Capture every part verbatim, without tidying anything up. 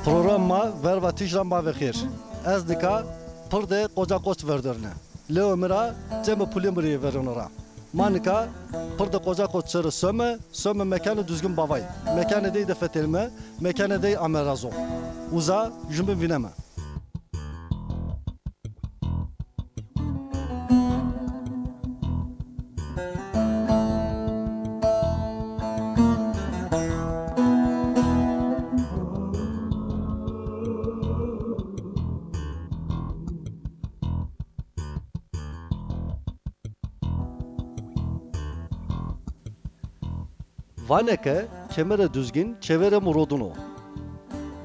Program ma verva tîj ra ma ve xêr. Ez nika pirdê Qoca Qoç verderine. Lewê mi ra cemê pulê mi rê yê verêno ra. Ma nika pirdê Qoca Qoç sero some, some mekanê Duzgin Bavay. Mekanê dey de fetelîme, mekanê dey ame ra zon. Uza ju mi vîneme. Vanê ke kemerê Duzgin çêverê Murodin o.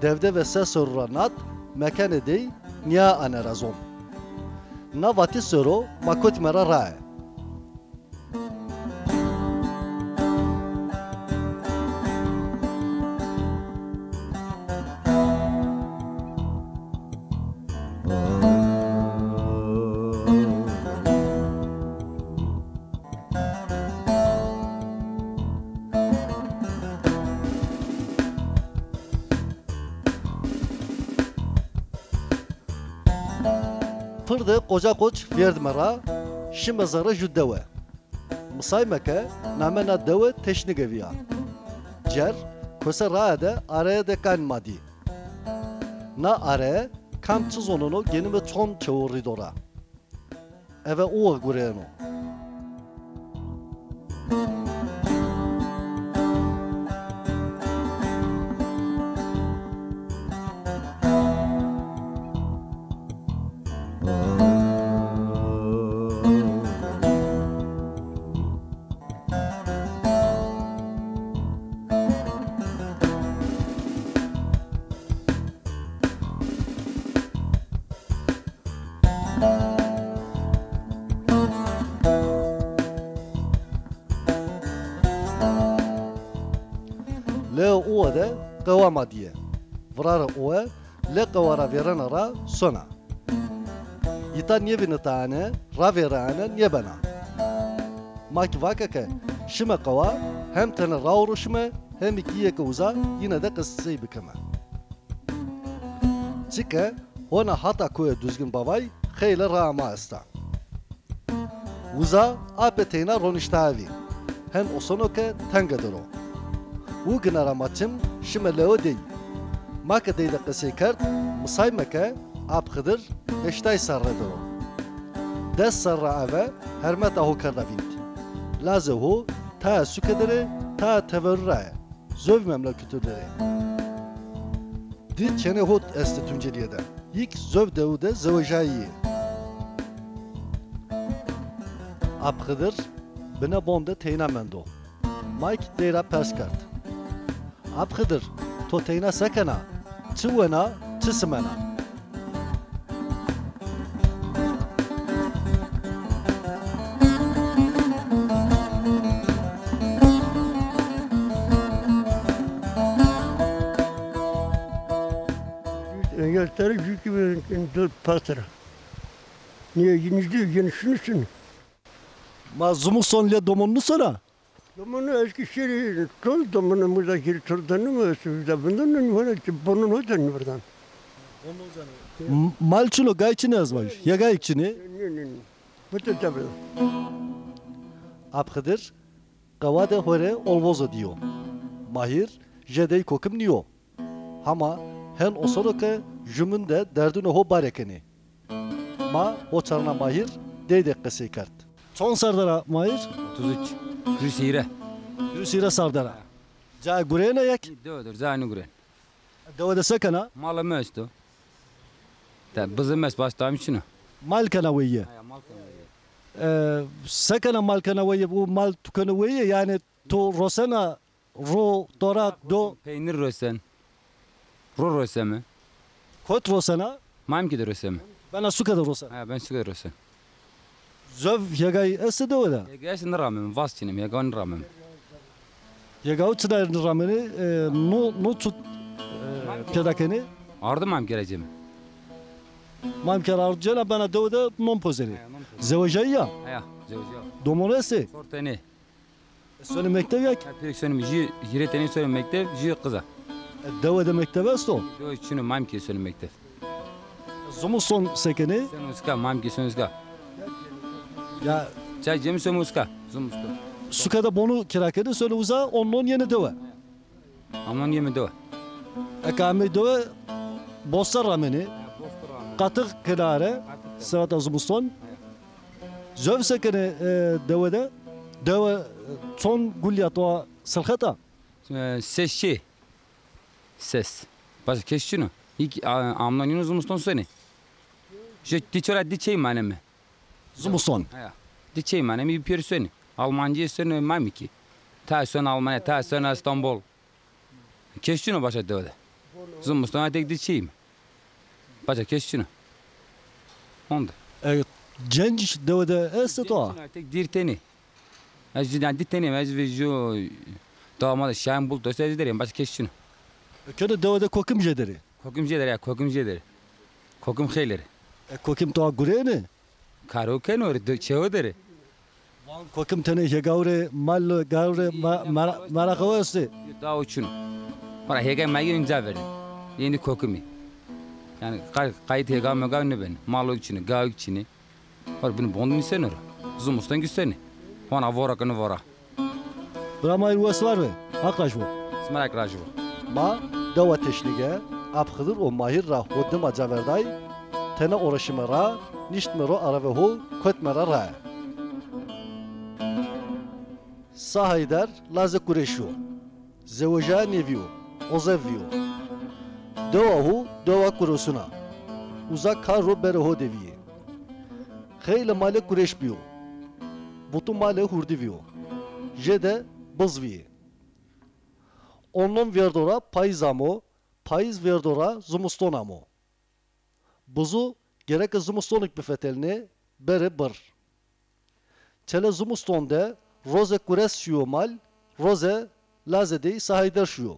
Devde ve se serru ra nat mekanê dey nîya ane ra zon. Na vatî sero ma kotîme ra rae. Pirdê Qoca Qoç vêrdîme ra, şîme zerrê ju dewe. Misayme ke namê na dewe Teşnige vîya. Cer, kose rae de areye de kanî ma dî. Na areye kam çi zoneno genîme çond çewo rîdo ra. Eve uwe gureyeno. Lewê uwe de qewa ma dîye. Virarê uwe lê qewa ra vêrena ra sona. Îta nêvînitaene, ravêraene nêbena. Ma kî vake ke şîme qewa, hem tenê rawo ro şîme, hem kî yê ke uza yîne de qesey bikeme. Çike hona hata koyê Duzgin Bavay xeylê raa ma esta. Uza apê teyna roniştae vî. Hen osono ke tenge der o. Û gina ra ma çim şime lewe dey. Ma ke dey de qesey kerd, misayme ke Ap Xidir heştay serre der o. Des serre eve hermeta ho kerda vînd. Lazê ho tayê suke der ê, tayê teverû ra yê. Zovî memleketû der ê. Di çênê ho estê Tuncelîye de. Yîk zov dewu de zewejayî yê. Ap Xidir bine bon de teyna mendo. Ma kî dey ra pers kerd. Ap Xidir, to teyna se kena? Çi wena, çi simena? Engeltarı jü gibi dur pastıra. Niye yeni diyor, yeni şunu şunu. Ma zumuk son lê domonunî sona? Domonî Eskişehirî tol, domonî Muzafferî tol danîme, Sivri'de bundan ne var ki, bunun o danî buradan. M-, mal çin o, gay çin ez vaj. Ya gay çin e? Ne, ne, ne. Bu da tabii. Ap Xidir, qewa de ho rê olvozo dîyo. Mahir, jê dey kokim nîyo. Hama hen osoro ke jumîn de derdunê ho bare kenê. Ma ho çarna Mahir dey de qesey kerd. Çond serre der a Mahir? Otuz üç. Yüz hîre. Yüz hîre serre der a. Cayê gureyêne ya kî? Dewe der, cayê nêgurên. Dewe de se kena? Malê mi esto. Te bizê mi est, başka tamî çin o. Mal kena weyîye? Haya, mal kena weyîye. E, se kena mal kena weyîye? O mal tu kena weyîye, yanî to rosena ro, toraq, do? Peynir rosen. Ro roseme. Kot rosena? Mamkî de roseme. Bena suke de rosen? Ha, ben suke de rosen. Zov hêgay estê dewe de? Hêgay estê, nêrameme, vas çin ê, hêga nêrameme. Hêgawu çina nêramene, e, no, no çut, e, pêda kenê? Ardu mamkî ra cême. Mamkî ra ardu cêna, bena dewe de non pozerê. Ha, non pozerê. Zewejayî ya? Ha ya, zewejayî. Domon estê? Çor tenê. Sonê mektev ya ki? Ya, pêrek sonê, jü hîrê tenê sonê mektev, jü qiz a. E, dewe de mektev esto? Yo, çino, ma mi kî sonê mektev. Zimiston se kenê? Sonê uska, ma mi kî sonê uska. Ya. Çay cemî sonê uska, zimiston. Suke de bonu kira kenê, sonê uza, onnon yenê dewe. Amnon yeme dewe. Eke amey dewe, bosta ramenê. Qatix kenare, seweta zimiston. Zöv se kenê, e, dewe de? Dewe, e, çon gulya to silxeta? E, ses çi? Ses. Başka kes çino. Hik, a, amnon yeno zimiston sonê. Je ti çora di çey maneme. Zimiston. Heya. Di çey maneme, bir pêr sonê. Almancîye sonê ma mi kî. Ta sonê Almanya, ta sonê Îstanbul. Kes çino başka dewe de. Zimiston tek di çey mi. Başka kes çino. Onda. E, cenc dewe de estê to? Tek dir tenê. Ez jî di tenê, ez ve jü dama de şahin bul dost ez derim, başka kes çino. E, keno dewe de kokim jêderê? Kokim jêderê ya, kokim jêderê. Kokim xeylêrê. E, kokim to gurênê? Karo keno rê, çewe derê. Van kokim tenê hêgawrê, mal gawrê, ma-, mera-, meraqê o estê. Dawo çino. Para hêgay ma yê inca verdê. Yeni kokimi. Yani kay-, kayıt hêgaw megaw nêbenê. Malo çinê, gawik çinê. Hor bin bond nîsenê ra. Zimiston gîsenê. Hona vora keno vora. Bira Mahir, wes war be. Haq raj bo. Sima ra haq raj bo. Ma dewa Teşnîge, Ap Xidir û Mahir ra ho dima caverday, tena uğraşime ra, niştme ro areve ho, kotme ra rae. Sa Hayder lazê Kureşî yo. Zeweja nêvîyo, ozev vîyo. Dewa hu dewa Kuresun a. Uza kar ro berê ho de vîyê. Xeylê malê Kureş bîyo. Butû malê hurdî vîyo. Jêde biz vîyê. Onnon vêrdo ra payîz amo, payîz vêrdo ra zimiston amo. Bizû gereke zimistonêk bifetelnê, berê birr. Çele zimiston de roze Kures şîyo mal, roze lazê dey Sa Hayder şîyo.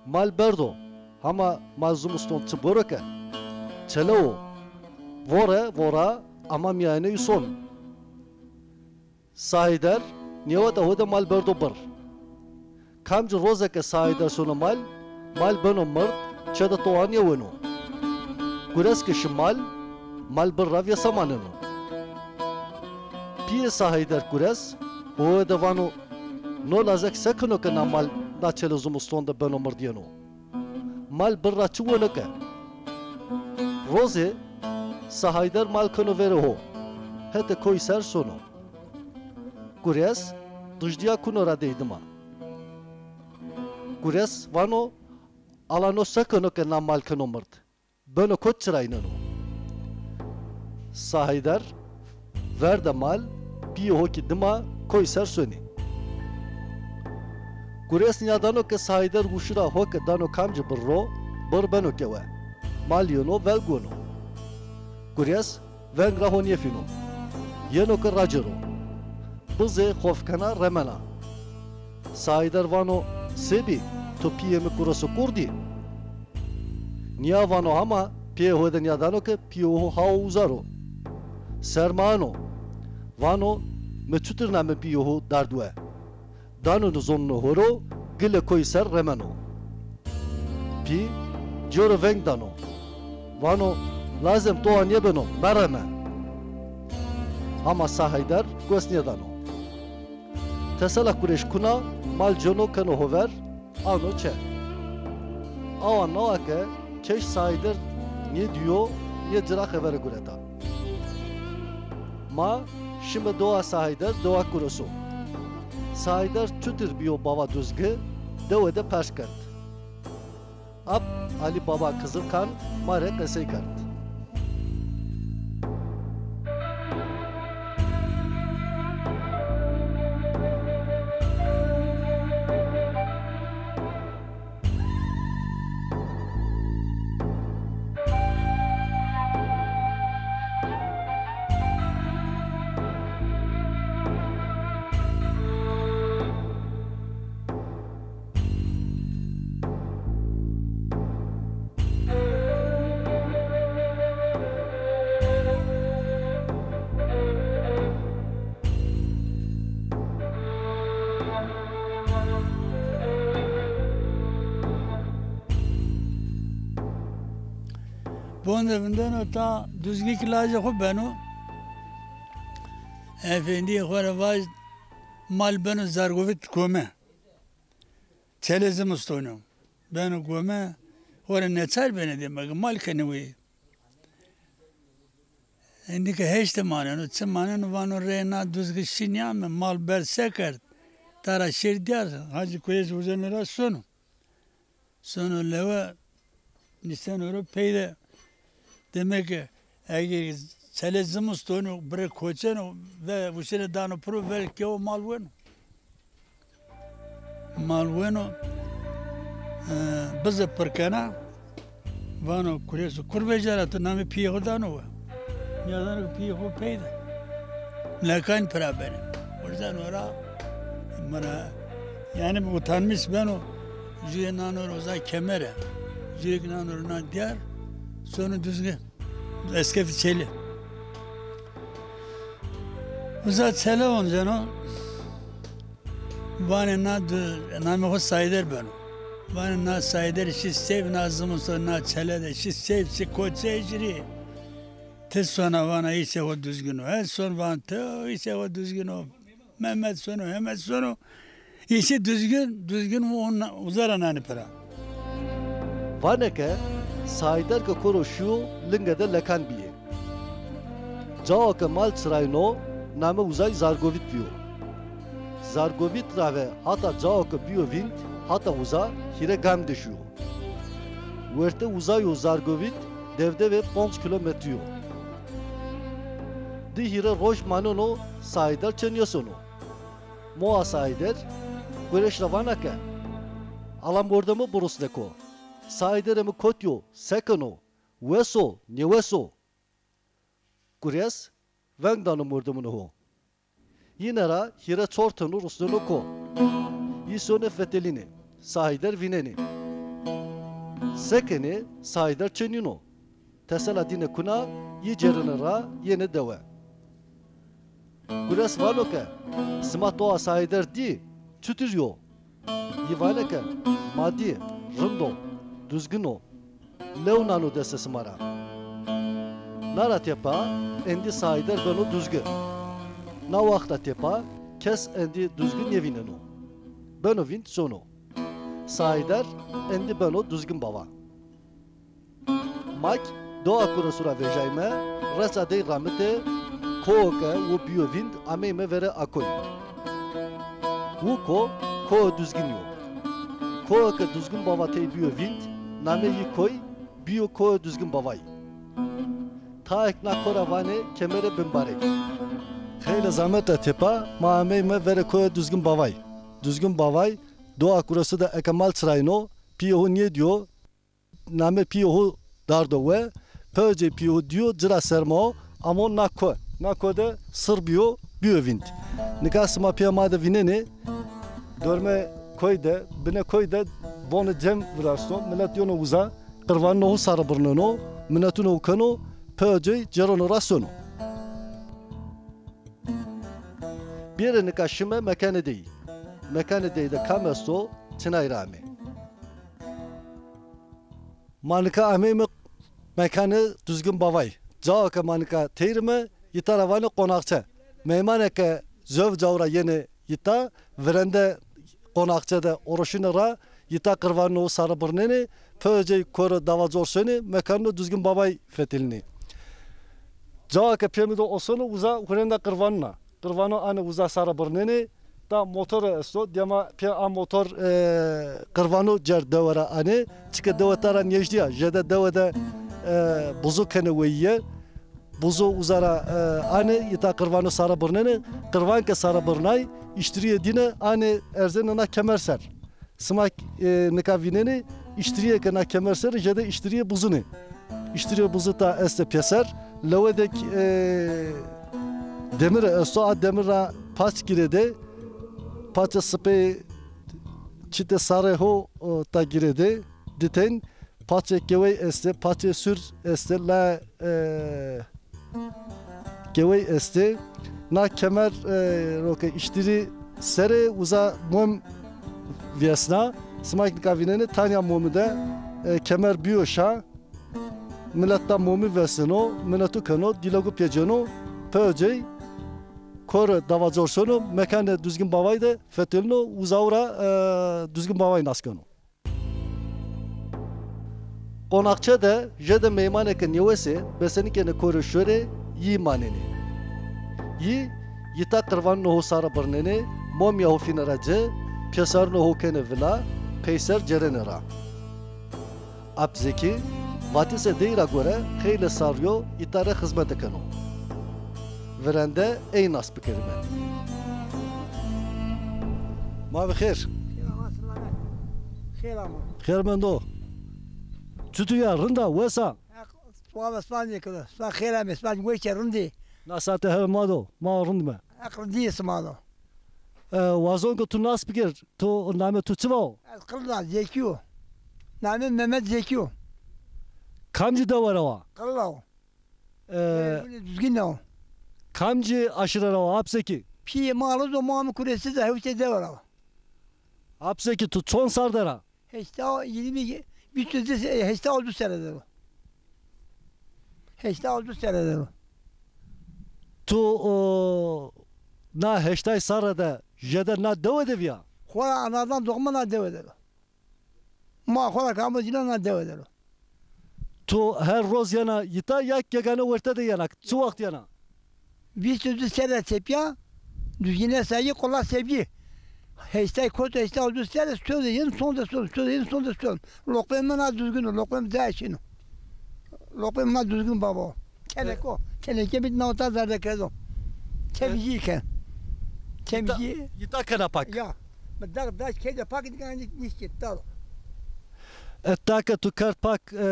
Mal berdo, hama mal zimiston çi boro ke? Çele o. Vore, vora, ama mîyanê yu son. Sa Hayder nêweta ho de mal berdo birr. Kamci roze ke Sa Hayder sono mal, mal beno mird, çê de towa nêweno. Kures ke şi mal, mal birr ra vêsa maneno. Pîyê Sa Hayder Kures, ho de vano, no lazek se keno ke na mal na çele zimiston de beno mird yeno? Mal birr ra çi weno ke? Rozê Sa Hayder mal keno verê ho. Hetê koy ser sono. Kures dijdîya kuno ra dey dima. Kures vano, ala no se keno ke na mal keno mird? Beno kot çirayneno? Sa Hayder verde mal, pîyê ho kî dima koy ser sonê. Kures nîyadano ke Sa Hayder wuşî ra ho ke dano kamci birr ro, birr beno kewe. Mal yeno, velg weno. Kures veng ra ho nêfîno. Yeno ke racêro. Bizê xof kena, remena. Sa Hayder vano, se bî, to pîyê mi Kureso kurdî? Nîya vano hama, pê ho de nîyadano ke pîyê ho hawo uza ro. Sermaeno. Vano, mi çutir name pîyê ho dard we? Dano ni zonunê ho ro, gilê koy ser remeno. Pî cêro veng dano. Vano, lazem towa nêbeno, mereme. Hama Sa Hayder gos nêdano. Tesela Kureş kuna, mal ceno keno ho ver, ano çe. Awa nawa ke keş Sa Hayder nêdîyo, nê ci ra xevere gureta. Ma şime dewa Sa Hayder, dewa Kureso. Sa Hayder çutir bîyo bava duzgi, dewe de pers kerd. Ap Alî Baba Kizilkan ma rê qesey kerd. Bon de vindeno ta Duzgî ki lajê xo beno. Efendîyê xo ra vaj, mal beno Zargovit kome. Çelê zimistonî yo. Beno kome, xo rê neçar benê, demek mal kenê weyî. Endî ke heşte maneno, çi maneno, vano rê na Duzgî şî nîyame, mal ber se kerd. Tara şêr dîyar, Hacî Kurêş uzenê ra sono. Sono lewe, nîseno ro pey de. Demek ke eger çelê zimistonî yo, birê koçeno, ve uşêne dano piro, ver kewo mal weno. Mal weno, e, bize pir kena, vano Kurêso, kur vejara, tu namê pîyê xo dano we? Nîyadano ke pîyê xo pey de. Lekan pira benê. Urzeno ra, mana, yanî utanmîş beno, jûye nano ro uza kemere, jûye kî nano ro na dîyar, sono Duzgî. Eskefî Çelî. Uza çele onceno, vanê na du-, namê xo Sayder beno. Vanê na Sayder şî seyf, na zimiston na çele de şî seyf, şî koçê ecrî. Ti sona vana îsê xo Duzgîn o. Ez son van ti îsê xo Duzgîn o. Mehmet sono, Hemet sono. Îsê Duzgîn, Duzgîn û on uza ra nanê pira. Vanê ke Sayder ke koro şîyo, linge de lekan bîyê. Cao ke mal çirayno, namê uzay Zargovît bîyo. Zargovît ra ve hata cao ke bîyo vînd, hata uza hîrê gamî de şîyo. Wertê uzay û Zargovît dev de ve ponc kîlometrî yo. Di hîrê roj maneno, Sayder çê nêsono. Moa Sayder Kurêş ra vana ke, ala mordemî birusne ko. Sayderê mi kotî yo, se keno? Wes o, nêwes o? Kurêş veng dano mordemûnê ho. Yîne ra hîrê çor tenu rusneno ko. Yî sonê fetelînê. Sayder vînenê. Se kenê, Sayder çê nîno. Tesela dîne kuna, yî cêrenê ra yenê dewe. Kurêş vano ke, sima toa Sayder dî, çutir yo? Yî vanê ke, ma dî, rind o, Duzgîn o. Lew nano destê sima ra. Na ra tepa endî Sayder beno Duzgî. Na waxt ra tepa kes endî Duzgî nêvîneno. Beno vînd sono. Sayder endî beno Duzgîn Bava. Ma kî doa Kurêsu ra vejayme, resa dey ramite, koo ke wu bîyo vînd, ameyme verê a koy. Wu ko, koê Duzgînî yo. Koê ke Duzgîn Bava tey bîyo vînd, namê yî koy bîyo koê Duzgîn Bavay. Taê ke na ko ra vanê Kemerê Bimbarek. Xeylê zamet ra tepa ma ameyme verê koê Duzgîn Bavay. Duzgîn Bavay doa Kurêsu de eke mal çirayno, pîyê ho nêdîyo, namê pîyê ho dardo we, peyê cey pîyê ho dîyo, ci ra serma o, amo na ko. Na ko de sir bîyo, bîyo vînd. Nika sima pîya ma de vînenê, dormê koy de, binê koy de bonê cem virasto, milet yono uza, qirvanûnê ho sare birneno, minetûnê ho keno, peyê cey cêrono ra sono. Bêrê nika şime mekanê dey. Mekanê dey de kam esto, çinay ra amê? Ma nika ameyme mekanê Duzgîn Bavay. Cao ke ma nika teyrime, îta ra vanê qonaxçe. Meymanê ke zov cao ra yenê îta, virende qonaxçe de oroşîne ra, îta qirvanûnê ho sare birnenê, peyê cey koro dava cor sonê, mekanûnê Duzgîn Bavay fetelînê. Cao ke pêmî de osono, uza hurênda qirvanûn a. Qirvanû anê uza sare birnenê, ta motor esto, dema pê a motor, e, qirvanû cêr dewe ra anê, çike dewe ta ra nêjdî ya, jêde dewe de, e, buzu kenê weyîye, buzu uza ra, e, anê, îta qirvanû sare birnenê, qirvan ke sare birnay, îştirîyê dîne anê erzenê na kemer ser. Sima, e, nika vînenê, îştirîyê ke na kemer ser, jêde îştirîyê buzun ê. Îştirîyê buzu ta estê pêser. Lewe de kî, e, demir esto, a demir ra paç girêdê. Paçê sipê, çitê sarê ho, o, ta girêdê. Diteyn, paçê kewey estê, paçê sûr estê, la, e, kewey estê. Na kemer, e, ro ke îştirî serê, uza mom vêsna. Sima kî nika vînenê, tanya momî de, e, kemer bîyo şa. Milet da momî veseno, minetu keno, dîlegu pê ceno, pê ocey kor dava cor sono, mekanê Duzgin Bavay de fetelino, uzawu ra, e, Duzgin Bavay nas keno. Qonaxçe de jede meymanê ke nêwesê, besenî kenê korê şorê, yî manenê. Yî, yîta qirvanê ho sare birnenê, momîya ho fînê ra ci, pêsarunê ho kenê vila, peyser cêrenê ra. Ap Zekî, vatişê dey ra gore xeylê sarî yo îta rê xizmete keno. Virende ey nas bikerîme. Ma bi xêr. Xêr ama, selamet. Xêr ama. Xêr mendo. Çutu ya, rind a, wes a? Heq, wala spas nêkero. Spas xêr amê, spas weş a, rind ê. Na saete hewe ma do, ma rind îme. Heq rindîyê sima do. E, wazon ke tu nas biker, tu namê tu çi va o? Ez Qiril a, Zekî yo. Namê Mehmet Zekî yo. Kamcî dewe ra wa? Qiril a wo. E, Duzgin a wo. Kamcî aşîre ra wa, Ap Zekî? Pîyê ma Aliz o, ma mi Kurêsiz a, hewşê dewe ra wa. Ap Zekî, tu çond sar der a? Heşta, yirmi, vîst, heşta û di serre der o. Heşta û di serre der o. Tu, o, na heştay serre de jede na dewe de vîya? Xora anadan doğma na dewe der o. Ma xora ke amo cîna na dewe der o. Tu her roz yena îta ya gegane werte de yena? Çi wext yena? Vîst û di serre tepîya, Duzgîne sayî, qula sevgî. Heştay kot, heşta û di serre, sodir yin, sonde son, sodir yin, sonde son. Loqmê mi na Duzgin o, loqmê mi daya şîn o. Loqmê mi na Duzgin baba o. Teneke o. Teneke bî, na ota zerdekerdo. Temizî ken. Temizî. Îta kena pak? Ya. Mi dag dag keyde pak, dîka nîşkî daro. E, ta ke tu kerd pak, e,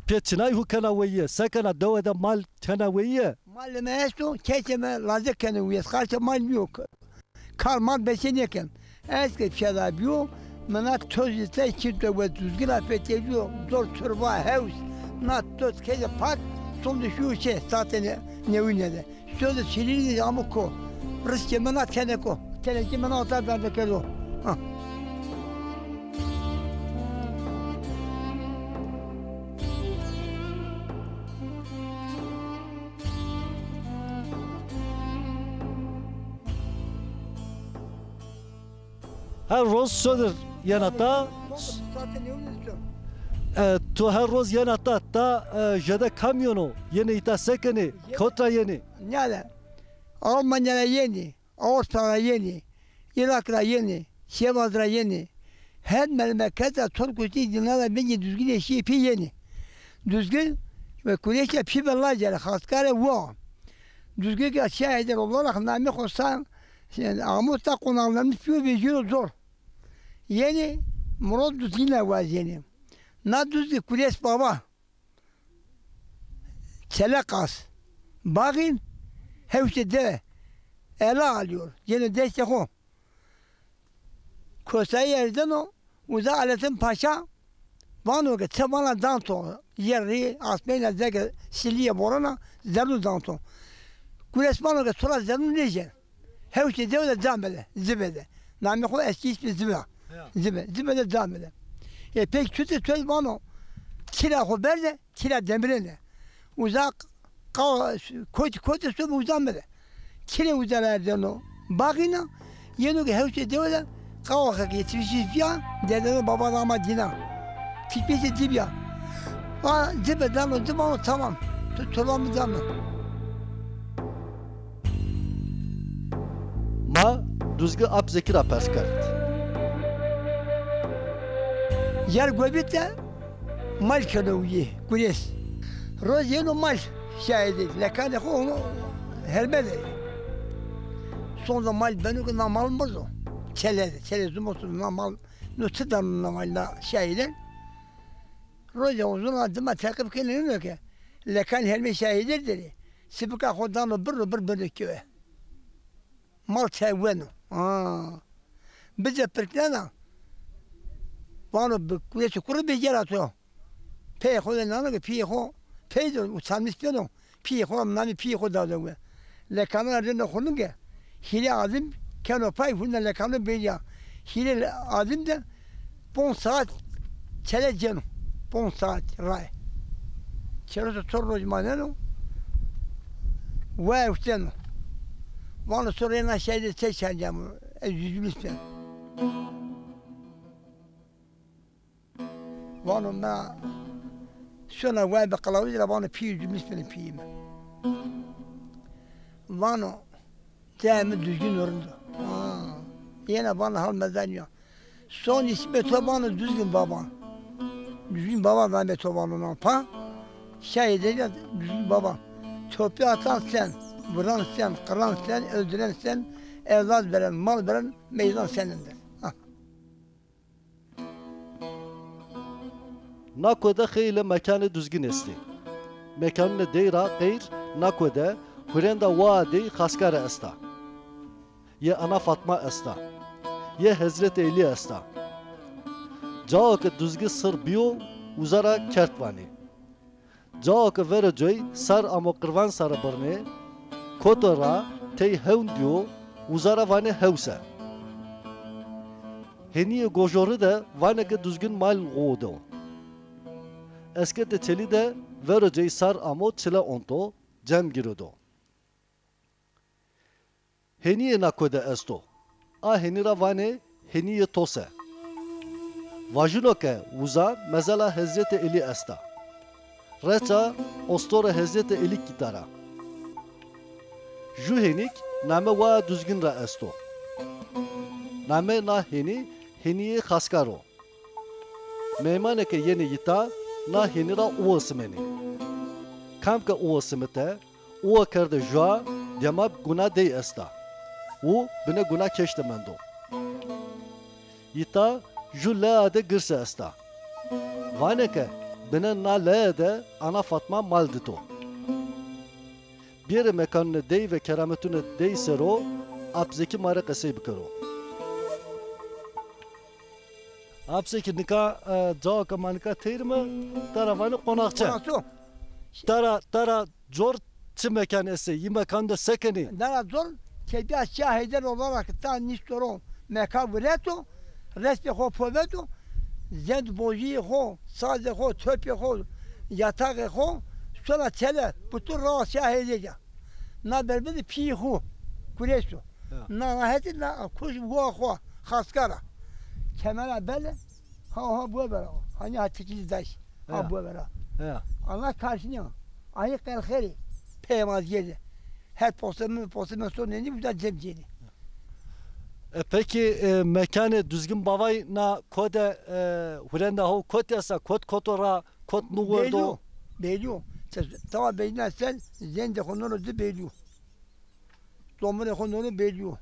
pê çinay hu kena weyîye? Se kena, dewe de mal kena weyîye? Malê mi esto, kesê mi lazek kena weyîye. Xarçê mal nîyo. Kar mal beşe nêken. Ez ke pîya ra bîyo, mi na toz îta çin to we Duzgin ra fetelîyo, zor turba hews, na toz keyde pak, sonde şîyo çê, saetê ne-, newîne de. Şîyo de çilîrî de amo ko. Riskê mi na teneke o. Tenekê mi na ota bende kerdo. Ha. Her roz sodir yena ta. E, tu her roz yena ta, ta, e, jede kam yeno? Yenê îta se kenê? Kot ra yenê? Nîyade. Almanya ra yenê, Avrupa ra yenê, Îraq ra yenê, Sêvaz ra yenê. Her memleket ra Torkutî dîna ra vengê Duzgînê şîyê pê yenê. Duzgin ve Kurêşe pî ve lacê rê xaskare wa. Duzgin ke şahidê olarak namê xo sa, yanî, amo ta, qonaqlanmış pîyo vejîyo zor. Yenê Murad Duzgîne wazenê. Na Duzgî Kurês Baba. Çeleqas, Baxîn, hewşê de ela alîyor. Gêno destê xo. Kosayî erzeno, uza Aletin Paşa vano ke ti vana dan to, yerrî, asmeyna zeke silîye borena, zernu dan to. Kurês vano ke to ra zernu nêjen. Hewşê dewe de camêde, Zibe de. Namê xo eski ismi Zibe. Ya. Zibe, Zibe de camêde. E, pek çuti söz vano, tîra xo berde, tîra demirêne. Uza qa-, kotî, kotî sobe uza mi de. Tîrê uza ra erzeno. Baxîna, yeno ke hewşê dewe de, qawa ke yetişmiş ya, dedeno baba de ama dîna. Tikbîsê dî bîya. A, Zibe dano, Zibe vano tamam. Tu torba mi da mi. Ma Duzgî Ap Zekî ra pers kerd. Yer Gobît de mal keno wîyê, Kurês. Roz yeno mal şahidê, lekanê xo herme de. Sonde mal beno ke na mal mirdo. Çele de, çele zumo to na mal, no çi dano na mal na şahidê. Roze uzun a dima teqîb kenê, ino ke lekan hermê şahidê der ê. Sibika xo dano birr û birr beno kewe. Mal çay weno. Ha. Bize pirknena. Vano bi Kurêsî kurrî bêcera to. Peyê xo de nano ke pîyê xo pey de utanmiş beno. Pîyê xo ra namê pîyê xo dado we. Lekana ra rêno xo ninge. Hîrê adim keno pay, hurna lekano bêrîya. Hîrê adim de ponc saat çele ceno. Ponc saat rae. Çeroto çor roj maneno, wa efteno. Vano, to rê na şayî de çi çarcamo, ez Duzgin îsmen. Vano, ma şona wa bi qilawîz ra, vano, pîyê Duzgin îsmenê pîyê mi. Vano, cayê mi Duzgin o rind o. Ha. Yena vano hal mezar nîyo. Son îsmê to vano Duzgin Baba. Duzgin Baba namê to vano nan pa. Şayî de Duzgin Baba. Topî atan sen, vuran sen, qiran sen, öldüren sen, evlad veren, mal veren, meydan senindir. Ha. Na kode xeylê mekanê Duzgin estê. Mekanunê dey ra qeyr na kode hurenda waa dey Xaskare esta. Yê Ana Fatma esta. Yê Hezretê Elî esta. Cao ke Duzgin sir bîyo, uza ra kerd vanê. Cao ke vero coy sar amo qirvan sare birnê, koto ra tey hewn dîyo, uza ra vanê Hewse. Hênîyê Gojori de vanê ke Duzgin mal quwo do. Esketê Çelî de vero coy sar amo çile onto, cem gîro do. Hênîyê na kode esto. A hênî ra vanê Hênîyê Tose. Vajîno ke uza mezela Hezretê Elî esta. Reça ostorê Hezretê Elî kîta ra. Ju hênîk name waa Duzgin ra esto. Nameyê na hênî Hênîyê Xaskar o. Meymanê ke yenê yita, na hênî ra uwe simenê. Kam ke uwe simite, uwe kerde jua, dema guna dey esta. U binê guna keş de mendo. Yita ju lea de girse esta. Vanê ke binê na leye de Ana Fatma mal dito. Bêrê mekanunê dey ve kerametunê dey ser o, Ap Zekî ma rê qesey bikero. Ap Zekî, nika, e, cao ke ma nika teyrîme, ta ra vanê Qonaxçe. Qonaxçe. Ta ra, ta ra cor çi mekan estê? Yî mekan de se kenê? Na ra cor, tepîya Şah Heyder olarak ta nîşto ro, mekan vireto, resmê xo poveto, zend bojîyê xo, sazê xo, topê xo, yataxê xo, sona tele, butu ra Şah Heyder ya. Na berbê de pîyê xo, Kurêş o. Ya. Na, na hetê na kuş wa xo, Xaskar a. Kemera bele, ha, ha, bu vera. Hani ha tikili daş. Ha, ya, bu vera. Ya. Ana karşınyo. Ayı qelxerî. Peymazgêrdi. Her posta mi, posta mi son neni, bu da cem ceni. E, peki, e, mekanê Duzgin Bavay na kode, e, hurenda ho kot esta, kot koto ra, kot nu werdo? Belî yo. Belî yo. Te, tawa belî na sen, zendê xo noro di belî yo. Domirê xo noro belî yo.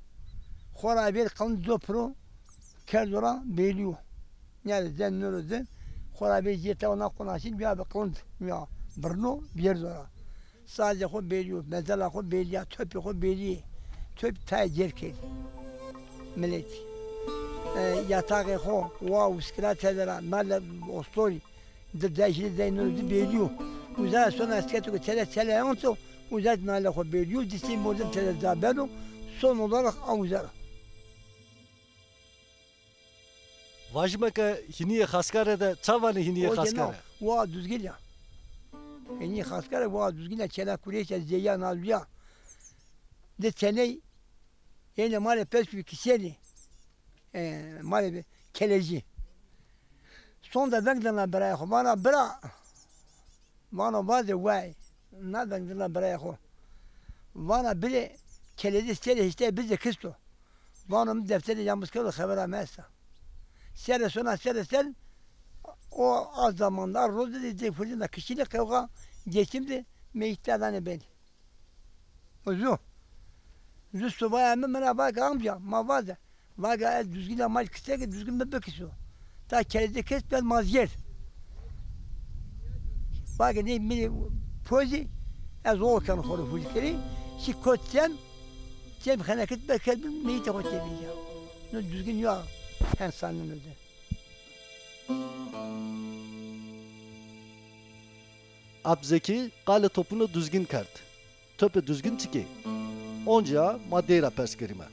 Xora ver qilind do piro, kerdo ra belî yo. Nîyade zen noro di, xora ver jê tawa na Qonaxçe nîya bi qilind, nîya birno, vêrdo ra. Sazê xo belî yo, mezela xo belî ya, topê xo belî yê. Top tayê cêr kerdî. Miletî. E, yataxê xo, wa uskira tede ra, mele ostorî. Di dayşî de day noro di belî yo. Uza ra sona esketo ke tele tele onto, uza ra nalê xo belî yo, di sey mordim tede ca beno, son olarak a uza ra. Vajîme ke Hînîyê Xaskare de ça vanê Hînîyê Xaskare? Waa Duzgin ya. Hînîyê Xaskare waa Duzgin ya, çêna Kurêş ya, zêya, nazuya. Di teney yenê malê pes bi kisenî. E, malê bi kelejî. Sonde veng dana birayê xo. Vana bira. Vano vaze way. Na veng dana birayê xo. Vana bile kelejî serê hiştay bizê kisto. Vano mi defterê yamuz kerdo, xevera mi esta. Serê sona serê ser o a zamanda, a roze de, de fırtına kişili kavga geçimdi, meyitler danê beni. O zu. Zu subaya mi mi ra vake amca, ma vaze. Vake ez Duzgin a mal kise ke Duzgin mi bikiso. Ta kelede kes ben mazyer. Vake ney mi pozî, ez o ken xo ro hul kerî. Şî kot cem, cem xeneket be kerdin, meyitê xo tevîya. No Duzgin ya hen sanino de. Ap Zekî qalê topuno Duzgin kerd. Topê Duzgin çik ê? Oncia ma dey ra pers kerîme.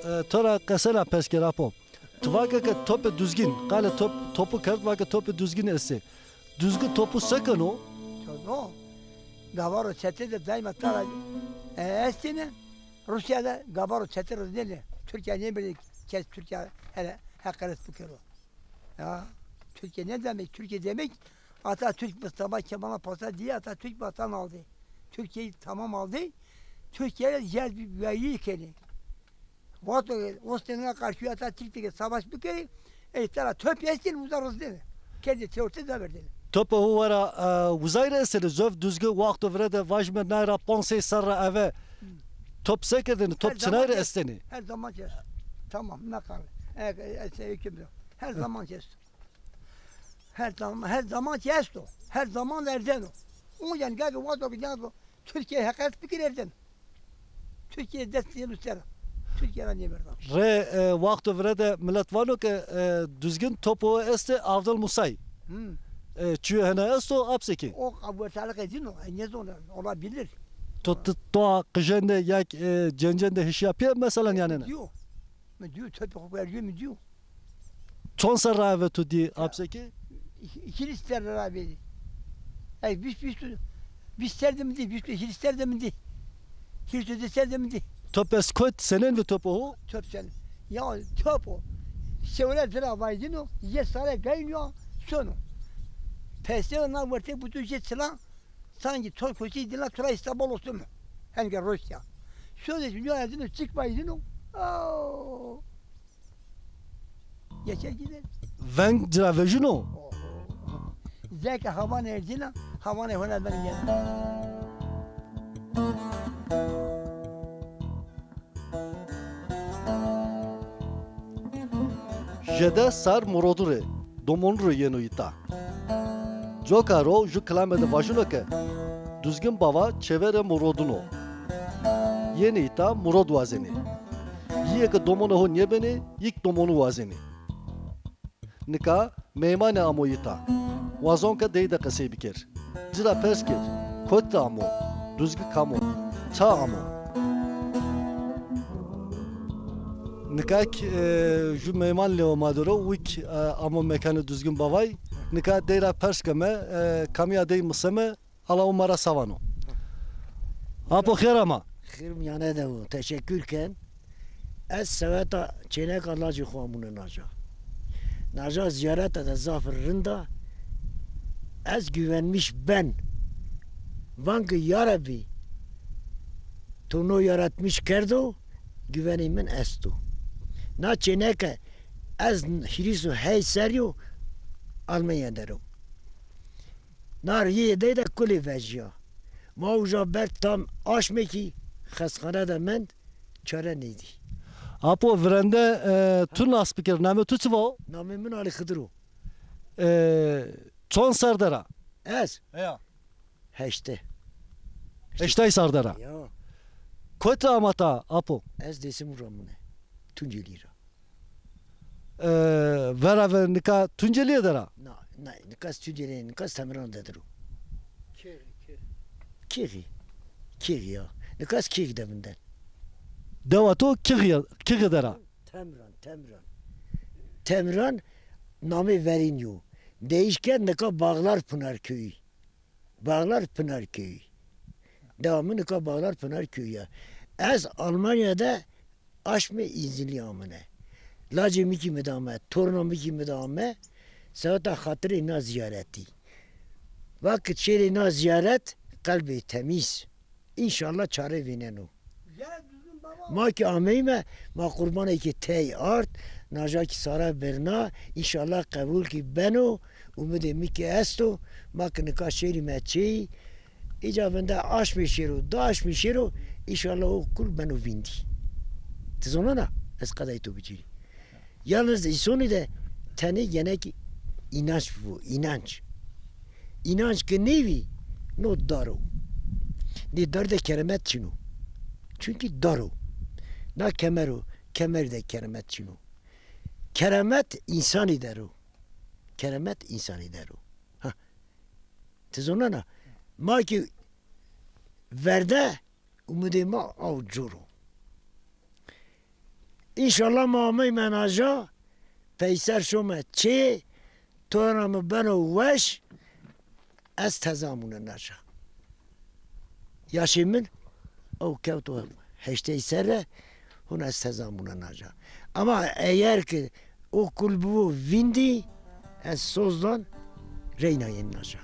E, to ra qesena pers ker apo. Tu vake ke topê Duzgin, qale top, topu kerd, vake topê Duzgin estê. Duzgin topu se keno? No. Gavaro çete de daîma tara, e, estêne. Rûsya de gavaro çete rizdêne. Tirkîya nêberdê kes Tirkîya hele heqeret bikero. Ya, Tirkîya ne demek? Tirkîya demek Atatürk Mustafa Kemal'a pasa diye Atatürk vatan aldı. Türkiye'yi tamam aldı. Türkiye yer bir vergi kenê. Vato, Osmanlı'ya karşı Atatürk de savaş bikerê, ey tera top estêne, uza rizdêne. Kerdê tewrte da verdêne. Topa hu wera, e, uzay ra estêne, zof Duzgin wexto vire de vajime nay ra ponc sey serr ra eve. Top se kerdêne, top çinay ra estêne? Her zaman ki. Tamam, ne kadar. E, e, e, şey, hüküm yok. Her zaman ki esto. Her zaman, her zaman ki esto. Her zaman erdeno. O yani gel ki vato ki, yani Türkiye hakaret fikir erdeno. Türkiye dest yenu ser. Türkiye ra nêverda. Rê, e, wexto vire de milet vano ke, e, Duzgin topo estê Avdal Musay. Hmm. E, çiyo hena esto, apse ki? O ortalık edin o. E, ne zor olabilir. To, to, to qijende ya, e, cencende hişya pê mesela yani ne? Diyor. Mi diyor, topu vergi mi diyor. Çond serr ra eve tu dî apse ki? Hîris serr ra verî. Ey, vîst, vîst, vîst serr de mi dî, vîst, hîris serr de mi dî. Hîris û di serr de mi dî. Top est kot, senên vi topo ho? Top sen. Ya topo. Sewre vira vaydino, ye sare gaynyo, sono. Pese na werte butu je çila, sanki to koşi dila tura İstanbul olsun mu? Hem ki Rusya. Şöyle dünya edino, çıkma edino. Oo. Geçer gider. Veng cira vejino? Zeke havan erdina, havan e hona ben gel. Jede sar Murodu rê, domonu rê yeno îta. Coka ro ju kilame de vajino ke, Duzgin Bava çêverê Murodun o. Yenê îta Murod wazenê. Yîye ke domonê ho nêbenê, yîk domonu wazenê. Nika meymanê amo îta. Wazon ke dey de qesey biker. Ci ra pers kir, kot de amo? Duzgi kam o? Ça amo? Nika k-, e, ju meyman lêwa ma der o, wîk, e, amo mekanê Duzgin Bavay. Nika dey ra pers keme, e, kamîya dey miseme, ala o ma ra sa vano. Apo xêr ama. Xêr mîyane de bo. Teşekkür ken. Ez seweta çêneka lacê xo amune naca. Naca ziyarete de zaf rind a. Ez güvenmiş ben. Van ki ya Rebbî, to no yaratmış kerdo, güvenê min esto. Na çêneke ez hîris û heyt serrî yo Almanya der o. Na rîyê dey de kulê vejîya. Ma uca berd tam aşmekî xestxane de mend, çare nêdî. Apo virende, e, tu nas bikir, namê tu çi va? Namê min Alî Xidir o. E, çond serr der a? Ez? Heya. Heştê. Heştay serr der a? Ya. Kot ra ama ta, apo? Ez Dêsimû ra mune. Tuncelî ra. E, vera ve nika Tuncelîye der a? Na, na, nika ez Tuncelîye, nika ez Temiran de der o. Kêxî, kêxî. Kêxî. Kêxî ya. Nika ez Kêxî de vinden. Dewa to Kêxî, Kêxî der a? Temiran, Temiran. Temiran namê verîn yo. Değiş kerd, nika Bağlar Pınar Köyü. Bağlar Pınar Köyü. Dewa mi nika Bağlar Pınar Köyü ya. Ez Almanya de aşmê îzinlî amune. Lacê mi kî mi de ame, torna mi kî mi de ame. Seweta xatirê na ziyaretî. Vakit şêrê na ziyaret, qelbê temîz. Înşallah çare vêneno. Ma ki ameyme, ma qurbanê ki tey ard, naja ki sare birna, înşallah qebul ki beno, umidê mi ki esto, ma ki nika şêrîme çêyî, îca vinde aşmê şêro, di aşmê şêro, înşallah o kul beno vîndî. Ti zonena, ez qedayê to bicîrî. Yalnız îsonî de tenê genek înanç bibo, înanç. Înanç ke nêbî, no dar o. Nê dar de keremet çin o. Çunkî dar o. Na kemer o, kemerî de keremet çin o. Keremet însanî der o. Keremet însanî der o. Ha. Ti zonena? Ma ki verde Umidê ma aw cor o. Înşallah ma ameyme naja, Peyser şome çê, to ra mi beno weş, ez teza mûne naca. Yaşê min ew kewto heştey serre, hûn ez teza mûne naca. Ama eger ki o kul bibo vîndî, ez soz dan reyna yên naca.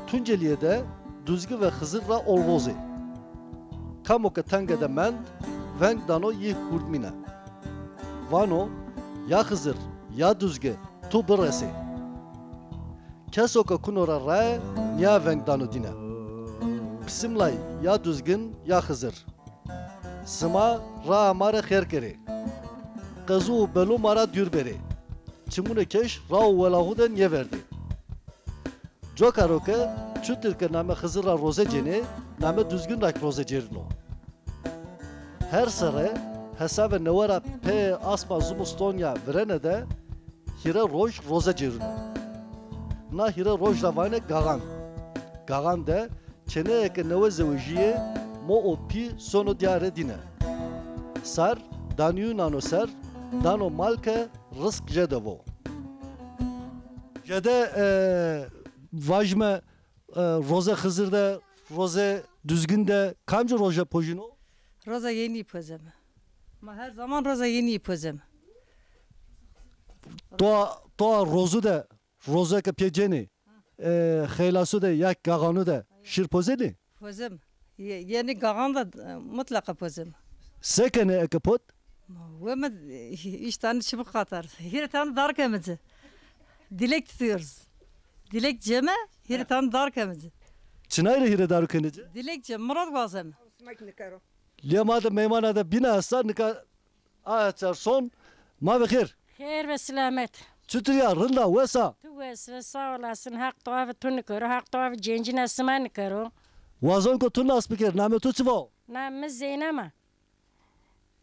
Tuncelîye de Duzgî ve Xizir ra olvoz ê. Kamo ke tenge de mend, veng dano yî hurdmîne. Vano, ya Xizir, ya Duzgî, tu biresê. Keso ke kuno ra rae, nîya veng dano dîne. Bisimlay, ya Duzgin, ya Xizir. Sima raa ma rê xêr kerê. Qezu û belu ma ra dûr berê. Çimûnê keş ra û welaxû de nêverdê. Coka ro ke çutir ke name Xizir ra roze cênê, name Duzgin ra kî roze cêrîno. Her serre hesavê newe ra pê asma zimistonyî ya virêne de hîrê roj roze cêrîno. Na hîrê roj ra vanê gaxan. Gaxan de çêneyê ke newe zewejîyê, mo û pî sono dîyarê dîne. Sar danîyû nano ser, dano mal ke risk jêde vo. Jêde, e, vajime, e, roze Xizir de, roze Duzgin de kamci roje pojîno? Roza yenî pozeme. Ma her zaman roza yenî pozeme. Toa, toa rozu de, roze ke pê cênê, e, xeylasu de ya gaxanu de şir pozenê? Pozem. Ye-, yenî gaxan de, e, mutlaqa pozem. Se kenê eke pot? Ma we mi, e, üç tane çubuk atar. Hîrê tane dar keme ci. Dilek tutuyoruz. Dilek ceme, hîrê tane dar keme ci. Çinay rê hîrê daru kenê ci? Dilek cem, murad wazeme. Lê ma de meymana de bîne esta, nika a çar son. Ma ve xêr. Xêr ve selamet. Çutir ya, rind a, wes a? Tu wes ve, sağ olasın. Haq toa ve tu nikero, Haq toa ve cencîna sima nikero. Wazon ke tu nas biker, namê tu çi va? Namê mi Zeynep a.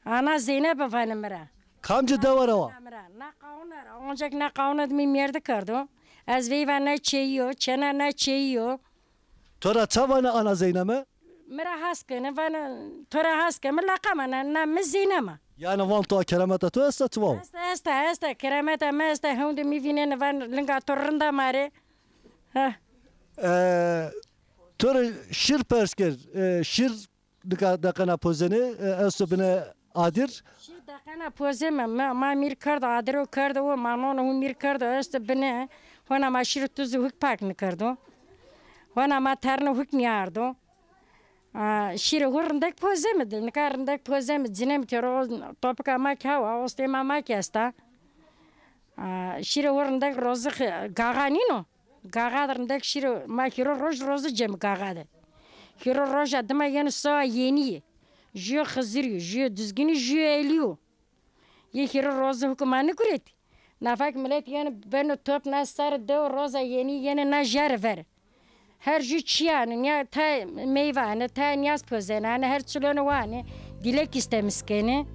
Ana Zeynep vanê mi ra. Kamci dewe ra wa? Mi ra. Na qawuna ra. Oncak na qawuna de mi mêrdi kerdo. Ez veyva na çêyî yo, çêna na çêyî yo. To ra ça vanê ana Zeyneme? Mi ra has kenê, vanê, to ra has keme, laqama na, na mi Zeynep a. Yanî van to keremeta to esta, çi va? Esta, esta, esta, keremeta mi esta, hewndê mi vînenê, van linga to rind a ma rê. Heh. E, to rê şir pers kerd, e, şir nika deqena pozenê, e, esto bine adir. Şir deqena pozeme, ma, ma mîr kerdo, adiro kerdo, o ma nono hu mîr kerdo, esto bine, hona ma şir tuzu huk pak nikerdo. Hona ma terno huk nîyardo. A, şîrê ho rindek pozeme de, nika rindek pozeme, cineme têro, topika ma kî hawa, ostê ma ma kî esta. A, şîrê ho rindek rozi xi-, gaxa nîno. Gaxa de rindek şîrê ma hîro roj rozi ceme gaxa de. Hîro roja dima yeno soa yenî yê. Jûyo Xizirî yo, jûyo Duzginî, jûyo Elî yo. Yê hîrê roze hukê ma niguretî. Nafa ke milet yenê beno top na serê dewe, roza yenî yenê na jare ver. Her jû çî anê, nîya tay meyve anê, tay nîyaz pozenê anê, her çilonê wa anê, dîlek îstemis kenê.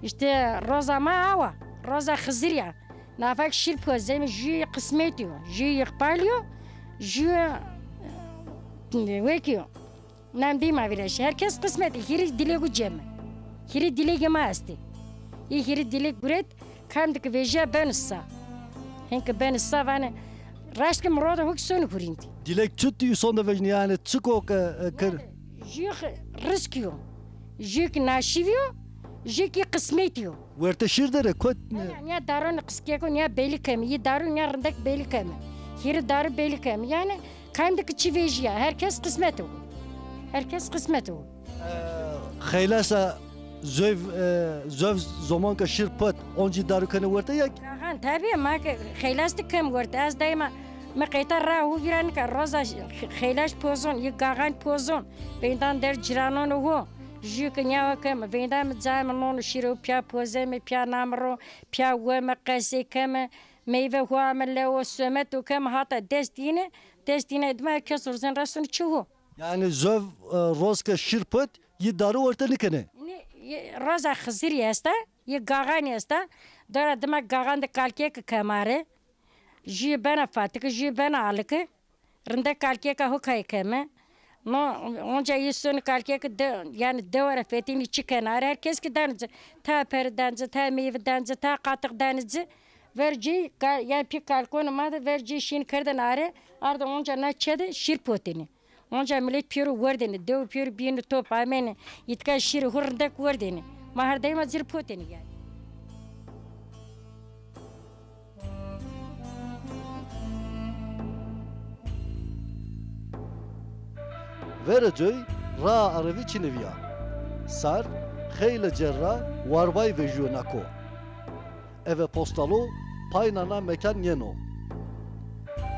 Îşte roza ma awa, roza Xizirî ya. Nafa ke şîr pozemê, jûyê qismetî yo, jûyê îqbalî yo, jûyê, e, wekî yo. Nam dî ma vîra şî. Her kes qismet, hîrê dîlegu ceme. Hîrê dîlegê ma estê. Yê hîrê dîleg guret, kam de ke vejîya beno sa. Hên ke beno sa vanê, raşt ke miroda ho kî sonê hurîndî. Dîleg çut îson de vejnî, yanî çiko ke, e, kir? Jû riskî yo. Jû kî naşîvî yo, jû kî qismetî yo. Werte şîr der ê, kot ne? Nîya, nîya daronê qiskeko, nîya belî keme. Yê daru nîya rindek belî keme. Hîrê daru belî keme. Yanî kam de ke çi vejîya, her kes qismet o. Her kes qismet o. E, xeylasa zöv, e, zöv zomon ke şîr pot, oncî daru kenê werte ya kî? Gaxan, tabî, ma ke xeylas de kem werte. Ez daîma mi qeyta ra hu vîra nika, roza xeylas pozon, yê gaxan pozon. Veydan der cîranonê ho. Jû ke nîya ho keme. Veydan mi caê mi nono şîro pîya pozeme, pîya name ro, pîya weme, qesey keme. Meyve ho ame lewo, somet o keme, hata dest yîne, dest yîne dima kes urzen ra sono çi ho. Yanî zöv, e, roz ke şîr pot, yê daru werte nikenê? Nê, yê, roza Xizirî esta, yê gaxanî esta. Dora dima gaxan de kalkêke keme arê. Jûyê bena fatike, jûyê bena alike. Rindek kalkêka ho kay keme. No, onca yê sonî kalkê ki de, yanî dewa ra fetelînî çi kena. Her kes ki danî ci. Ta peri danî ci, ta meyve danî ci, ta qatix danî ci. Ver ci, ka-, yanî pî kalkonê ma de ver ci şîn kerdêne are, arde onca na çe de şîr potêne. Onca milet pêro werdêne, dew pêro bîyêne top, amêne, îtika şîrê ho rindek werdêne. Ma her daîma ci rê potêne yanî. Verê coy raa arevî çinê vîya. Sar xeylê cêr ra warbay vejîyo na ko. Eve postalo payna na mekan yeno.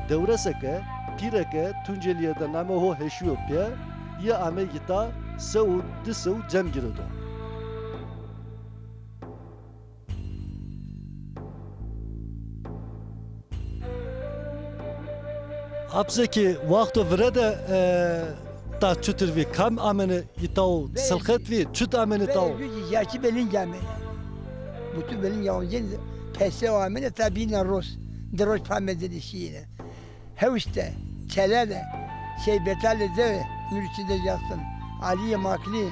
Dewrese ke, pîre ke Tuncelîye de namê ho heşîyo pê, yi amê yita sew û di sew cem girêdo. Apse ki waxto vire de, e, ta çutir vî, kam amêne îtaw, silxet vî, çut amêne taw? Belê, belê, yaşî belîng amêne. Mutu belîng amêne, pese amêne, ta bîne roz. Di roj pa mezêne şîyêne. Hewş de, Çele de, Sey Betalê de, Nurî Çindecasin, Alîyê Maklî,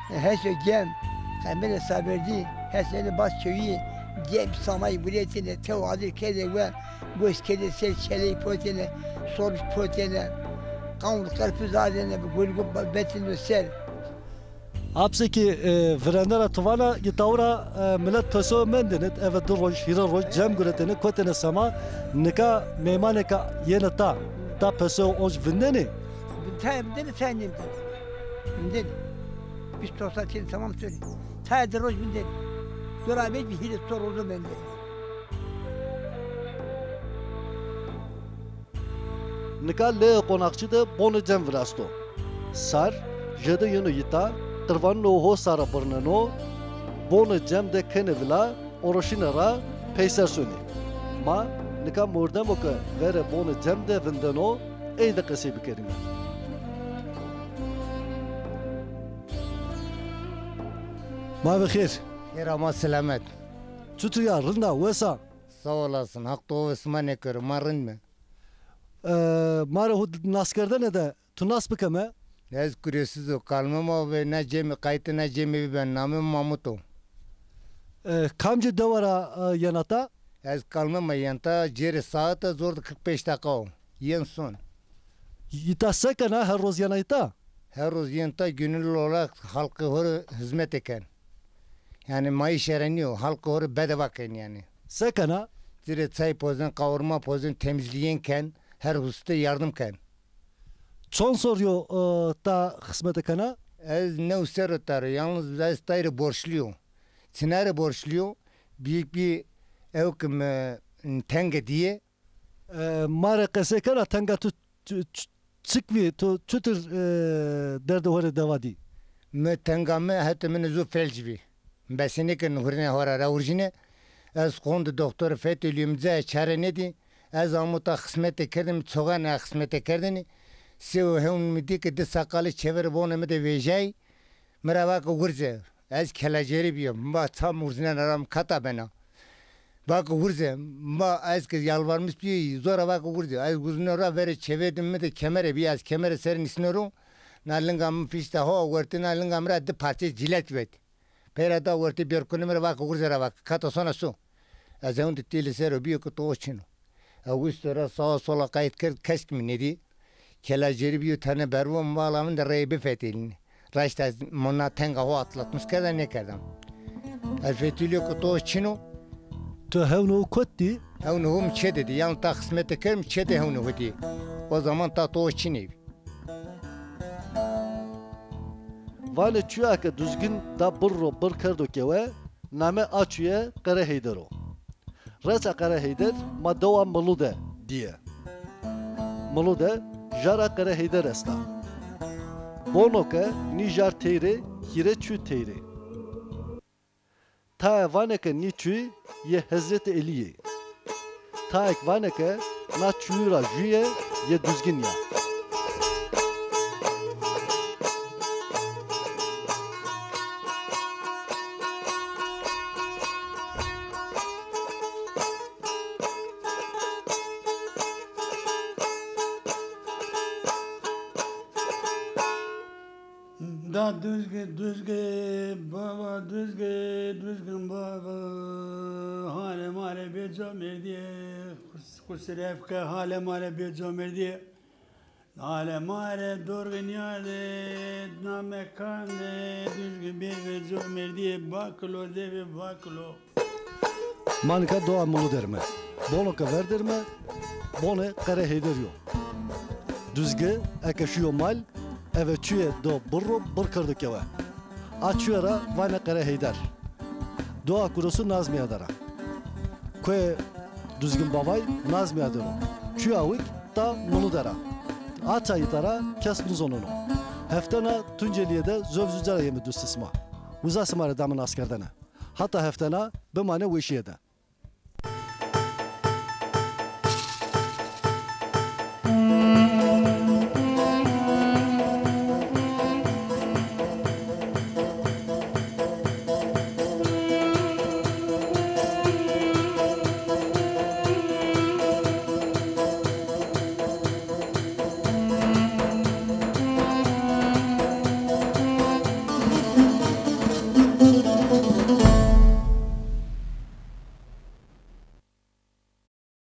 Heso Gem, Qemerê Saberdî, Hesenê Bas Kewî, Gem samayî guretêne, tew adir kerdê we, gos kerdê ser çeleyî potêne, sormiş potêne, qawun qerpuz ardêne, gulgu betêne ser. Apse ki, e, virende ra tu vana, îtaw ra, e, milet peso mendêne, eve di roj, hîrê roj cem guretêne, kotêne sema, nika meymanêka yenê ta, ta peso onc vindêne? Tayê vindêne, tayê nêvindêne. Vindêne. Vîst otuz saetî tamam sonê. Tayê di roj vindêne. Dora bê hîrê çor rozo mendêne. Nika leyê qonaxçî de bonê cem virasto. Sar, jêde yeno îta, qirvanûnê ho sare birneno, bonê cem de kenê vila, oroşîne ra peyser sonê. Ma nika mordemo ke verê bonê cem de vindeno, ey de qesey bikerîme. Ma ve xêr. Xêr ama selamet. Çutir ya, rind a, wes a? Sağ olasın. Haq to ve sima nêkero. Ma rind me. E, ma rê ho naskerdene de tu nas bikeme? Ez Kurêsiz o. Kalme ma ve na cemî, qaytê na cemî vî ben. Namê mi Mamut o. E, kamcî dewa ra, e, yena ta? Ez Kalme ma yen ta, cêrê saete zor de kırk beş dakika o. Yen son. Îta se kena, her roz yena îta? Her roz yen ta, gönüllü olarak halkê ho rê hizmetê ken. Yanî maaş yere nîyo, halkê ho rê bedava ken yanî. Se kena? Ci rê çay pozên, kavurma pozên, temizlîyên ken, her hususte yardım ken. Çond serrî yo, e, ta xizmete kena? Ez new serrî ta ro, yalnız ez tay rê borçlî yo. Çina rê borçlî yo? Büyük bir ew ki mi tenge diye. E, ma rê qesey kena, tenga tu ç-, ç-, çik vî, tu çutir, e, derdê ho rê dewa dî? Mi tenga mi, hetê mi nê zu felc vî. Besenêkeno hurîne ho ra rawurjîne. Ez qondê doktorî fetelîyo, mi cayê çare nêdî. Ez amo ta xismetê kerdêne, mi çoxanê xismetê kerdêne. Sewe hewn mi dî ke di saqalî çêverê bonê mi de vejayî. Mi ra va ke wurze. Ez kelacerî bîyo. Mi va ça mi wurzînena ra mi kata bena. Va ke wurze. Mi va ez ke yalvarmiş bîyo, zora va ke wurze. Ez wurzîno ra, verê çêverdê mi de kemerê bî, ez kemerê ser nîsno ro. Na linga mi fişta ho, wertê na linga mi ra di parçe cîlet vet. Peyra da wertê bêrkunê mi ra va ke wurze ra va ke kata sona so. Ez hewn de têlî ser o bîyo ke to o çin o. Ez wisto ra sawa sola qayt kerd, kesk mi nêdî. Kela cerî bîyo tene bervo, mi va ala vinde reyê bifetelîne. Raşta ez mi na tenga ho atlatmış kerda nêkerda. Ez fetelîyo ke to çin o. Tu hewnê ho kot dî? Hewnê ho mi çê de dî. Yan ta xismete kerd, mi çê de hewnê ho dî. O zaman ta to çinê bî. Vanê çuya ke Duzgin da birr ro birr kerdo kewe, namê a çuye Qere Heyder o. Reça Qere Heyder ma dewa Milude dîye. Milude jara Qere Heyder esta. Bono ke nî jar tey rê, hîrê çu tey rê. Taê vanê ke nî çu yê Hezretî Elî yê. Taê ke vanê ke na çuyu ra jûye yê Duzgin ya. Duzgin, Duzgin baba, Duzgin, Duzgin baba. Halê ma rê bê comerdîye. Xus-, xusiref ke halê ma rê bê comerdîye. Halê ma rê dorgin yade, na mekan de, Duzgin bê bê comerdîye, bakilo de bê bakilo. Ma nika doa Milu derime. Bono ke ver derime, bonê Qere Heyder yo. Duzgi eke şiyo mal, eve çuye do birr ro birr kerdo kewe. A çuye ra vanê Qere Heyder. Doa kurosu Nazmîya der a. Koyê Duzgin Bavay Nazmîya der o. Çuya wik ta Milu der a. A çay îta ra kes nêzonono. Heftena Tuncelîye de zof zuca ra yeme dustê sima. Uza sima rê dame naskerdene. Hata heftena bimanê weşîye de.